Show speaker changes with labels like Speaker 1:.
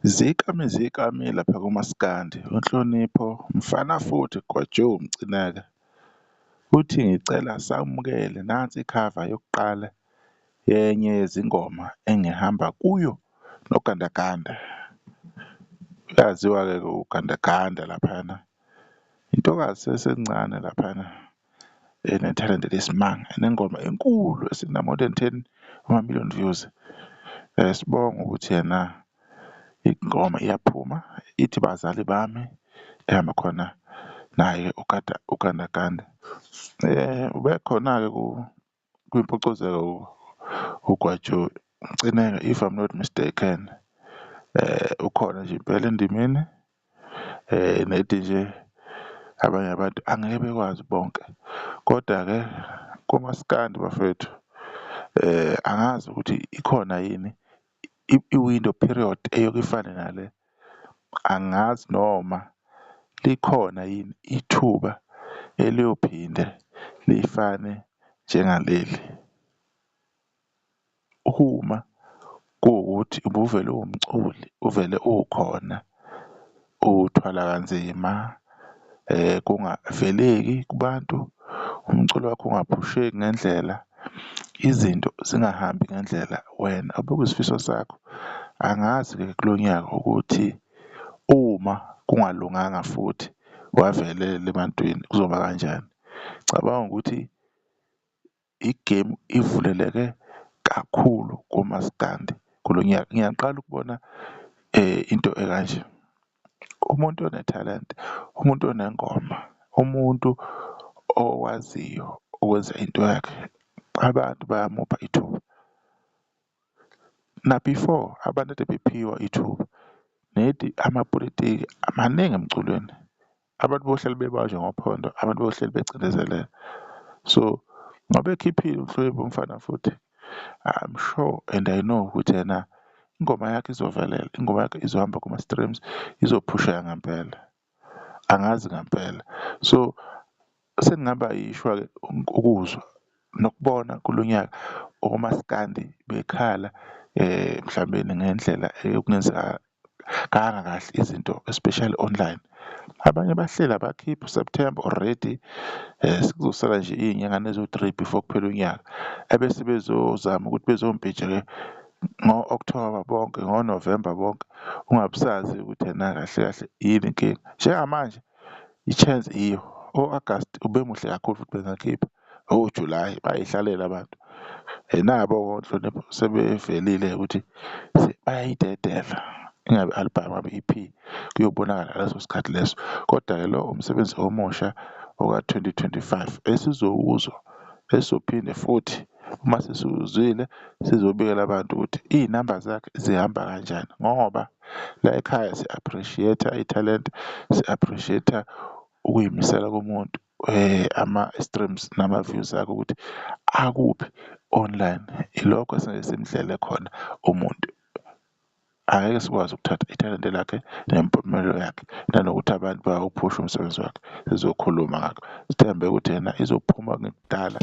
Speaker 1: Zikami zikami lapha kumaskandi, uNhlonipho Mfanafuthi Gwajo Mcineka uthi ngicela samukele nansi ikhava yokuqala yenye yezingoma engihamba kuyo noGandaganda. Uyaziwa-ke uGandaganda laphayana, intokazi esencane laphayana enethalente lesimanga, enengoma enkulu esina-more than 10 wama-million views. Sibonge ukuthi ena ingoma iyaphuma ithi bazali bami, ehamba khona naye uGandaganda. Ubekhona-ke kwiMpucuzeko uGwajo Mcineka if I'm not mistaken, ukhona nje impela endimeni nedi nje abanye abantu angeke bekwazi bonke, koda-ke kumaskandi bafowethu angazi ukuthi ikhona yini i-window period eyoke ifane nale. Angazi noma likhona yini ithuba eliyophinde lifane njengaleli. Uma kuwukuthi ubuvele uwumculi, uvele ukhona, uthwala kanzima kungaveleki kubantu, umculo wakho ungaphusheki ngendlela, izinto zingahambi ngendlela wena obekuyisifiso sakho. Angazi-ke kulo nyaka ukuthi uma kungalunganga futhi wavelela ebantwini kuzoba kanjani. Cabanga ukuthi igemu ivuleleke kakhulu kumaskandi kulo nyaka. Ngiyaqala ukubona into ekanje, umuntu onethalente, umuntu onengoma, umuntu owaziyo ukwenza into yakhe, abantu bayamupha ithuba. Na-before abantu ade bephiwa ithuba, nedi amapolitiki maningi emculweni, abantu bohleli bebanjwa ngophondo, abantu bohleli becindezeleka. So, ngoba ekhiphile uNhlonipho Mfanafuthi, I'm sure and I know ukuthi ena ingoma yakhe izovelela, ingoma yakhe izohamba kuma-streams, izophusheka ngempela, angazi ngampela. So, sekungaba yishwa-ke ukuzwa nokubona kulo nyaka omaskandi bekhala mhlawumbeni ngendlela ekungenzekanga kahle izinto especially online. Abanye bahleli abakhiphi u-September already sekuzosala nje iy'nyangana eziwu-three before kuphela unyaka, ebese bezozama ukuthi bezompintsha-ke ngo-October bonke, ngo-November bonke, ungabe usazi ukuthi ena kahle kahle yini inkinga. Njengamanje i-chance iyo, o-Agasti ube muhle kakhulu futhi bengakhipha, o-July bay'hlalela abantu. Nabo-ke oNhlonipho sebevelile-ke ukuthi bayayidedela, ingabe i-album ngabe i-EP, kuyobonakala ngaleso sikhathi leso. Koda-ke lo umsebenzi omusha oka-twenty twenty-five esizowuzwa, esizophinde futhi uma sesiwuzwile sizobikela abantu ukuthi iy'namba zakhe zihamba kanjani ngoba la ekhaya si-appreciate-a ithalente, si-appreciate-a ukuy'misela komuntu ama-streams nama-views akhe ukuthi akuphi online. Ilokho esingeke simdlele khona umuntu. Angeke sikwazi ukuthatha ithalente lakhe nempumelelo yakhe, nanokuthi abantu bayawuphusha umsebenzi wakhe, sizokhuluma ngakho. Sithembe ukuthi yena izophuma kungekudala.